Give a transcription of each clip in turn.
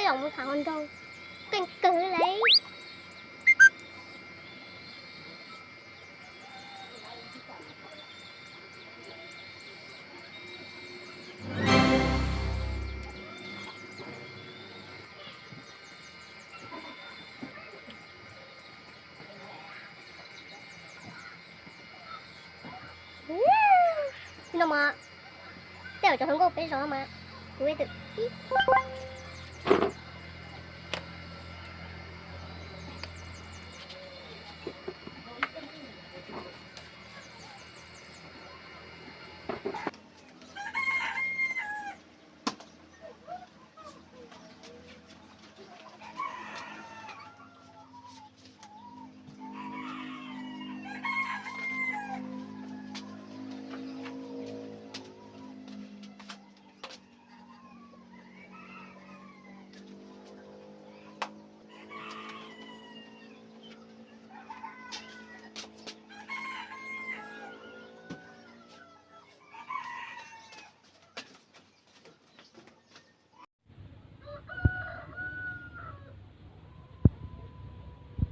Tau mus tham hluas nraug, keej kawg li. No mas tej zaum cov hluas nkauj peb zos mas kuv twb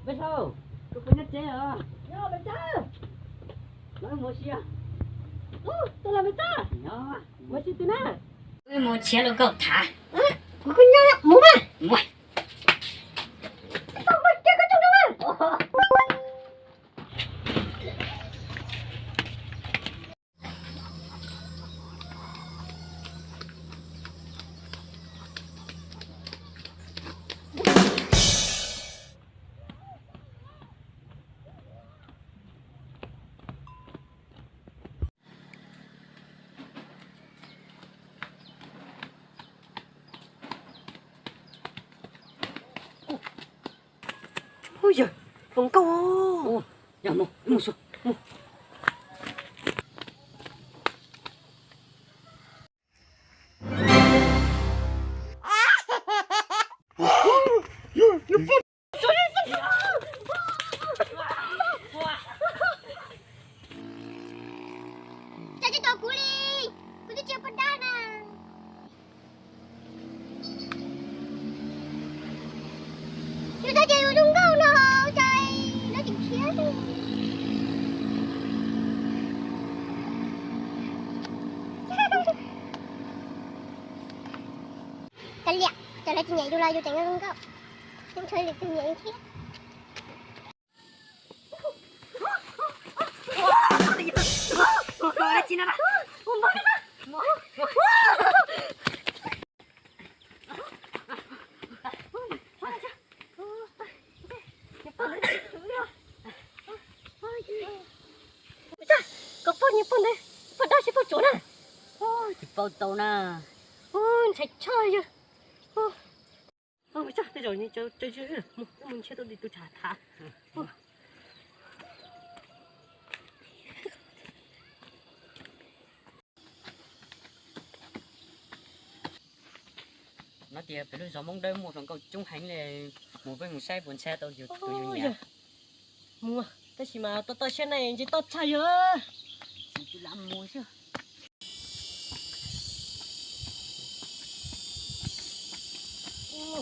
Peb Sau, koj puas nyob tsev os? Nyob Maiv Tsab. Los mus ua si os? Ub, tuaj los Maiv Tsab. Nyob. Mus ua si twg na? Wb mus nrhiav hluas nkauj tham. Kuv kuj nyob, mus mas. Mus. Tau npawg kiag koj coj nrog mas. Ub, yawg, hluas nkauj. Yog, mus, mus xwb, mus. Cas tsis tos kuv li, kuv twb tsis pom dab na. Yus txhob cia yus zoo nkauj no, cas lawv tseem khiav. Cas liam, cas lawv tsis nyiam yus los yus tseem zoo nkauj, ntshe lwm tus nyiam yus thiab. Koj poj niag poj ntawd, poj dab tsis poj tsuas na. Tsis paub tau na. Ntshai tshaj yawg. Tej zaum mus nrhiav tau tus tshav tham. No tias peb lub zos Hmoob Dawb muaj hluas nkauj coob heev li, mus peb mus saib puas ntshai tau tus yus nyiam. Mus, tab sis mas toj toj siab ne, ntshe toj tshaj yawg. Tsis lam mus xwb.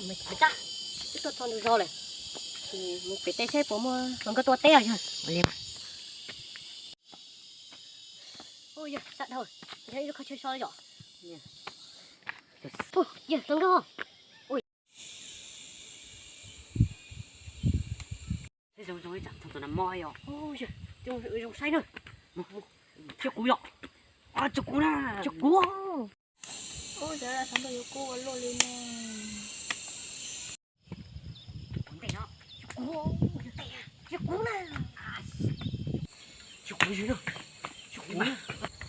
Maiv Tsab, twb tuaj txog ntug zos lawm, mus pem teb saib puas muaj hluas nkauj tuaj teb os yawg. Ua li mas. Ua yawg, sab dhau, nrhiav ib lub qhov chaw so yom. Ua yawg, hluas nkauj. Zoo zoo ib tsam txog tus nas mos yom. Ua yawg, zoo saib na. Tsis kuv yom. Tsis kuv na. Tsis kuv. Ua yawg, xav nrog yus kuv ua luaj li ne. Tsis kuv na. Tsis kuv na. Tsis kuv na.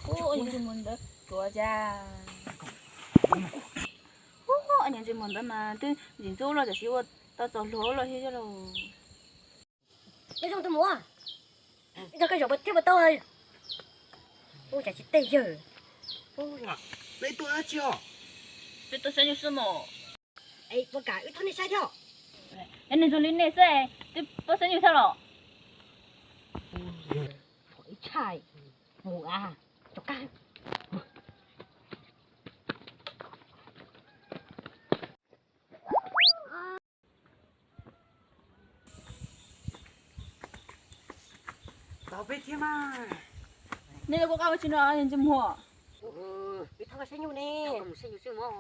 Ua yawg, ntxwg muag ntawd tuav cas. Ua yawg, ntxwg muag ntawd mas twb ntxim ntxub los tam sim ua tau txaus hluas los thiab lauj. Nyob zoo tus muam, nrog koj zaum thiab puas tau? Ua cas tsis teb yawg. Peb tuaj dab tsi os? Peb tuaj saib nyuj xwb mos. Es puas kam wb thauj nej saib thiab? Es nws zoo li nej xwb, twb tuaj saib nyuj thiab los? Ib tshai mus a, rov qab. Ua Tau peb thiab mas. Nej lub kua qab ua tsi no ntsej muag? Peb thov koj saib nyuj ne. Mus saib nyuj xwb mog.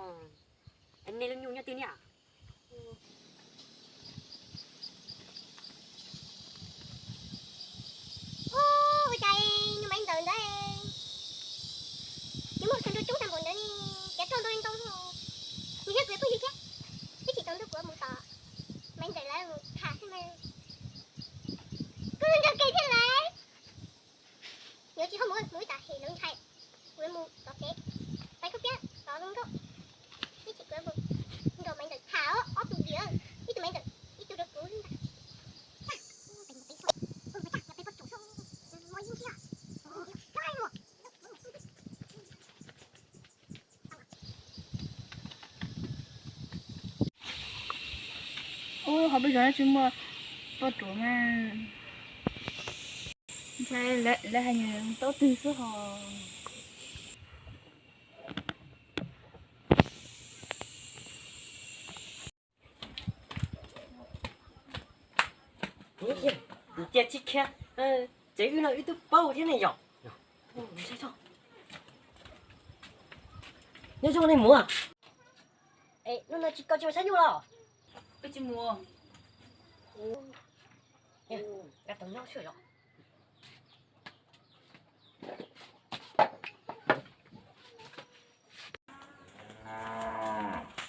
Nej lub nyuj nyob twg ne? Ua cas nyuj Maiv Ntxawm ntawd tsis muaj kawg nrug coob tag npaum ntawd ne, cav roj ntau li ntau. Nws thiab kuv phooj ywg thiab, ib chim tsaus ntuj kuv mus tom Maiv Ntxawm lawv mus tham xwb mas kuv nrog kev thiab lawm. Yuav tsis txhob mus, mus ib tsam hem lawv ntshai. Kuv yuav mus tom kev, pais khaub piab tom zoo nkauj. Ib chim kuv yuav mus nrog Maiv Ntxawm tham ob tug vim, ib tug Maiv Ntxawm, ib tug rau kuv ntag. Ub, qhov peb zov no tsis muaj poj ruam mas. Ntshai lawv hais nws taub twg xwb hos. Cia tsis khiav, tsev wb no wb twb paub thiab ne yom. Nyob zoo nej mus. Es hnub no tsis, koj tsis mus saib nyuj los? Peb tsis mus. Nyob zoo.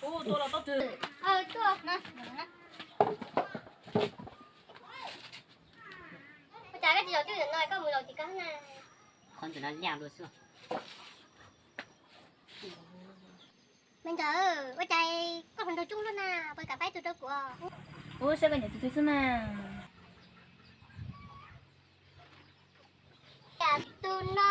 Ua cas koj tsis zaum twj ywm no koj mus zaum tim koj na? Qhov ntawm no liaj dua xwb. Me ntxawm, ua cas koj hluas nraug coob luaj na, puas kam faib tus rau kuv? Ub, saib koj nyiam tus twg xwb mas. Tus no.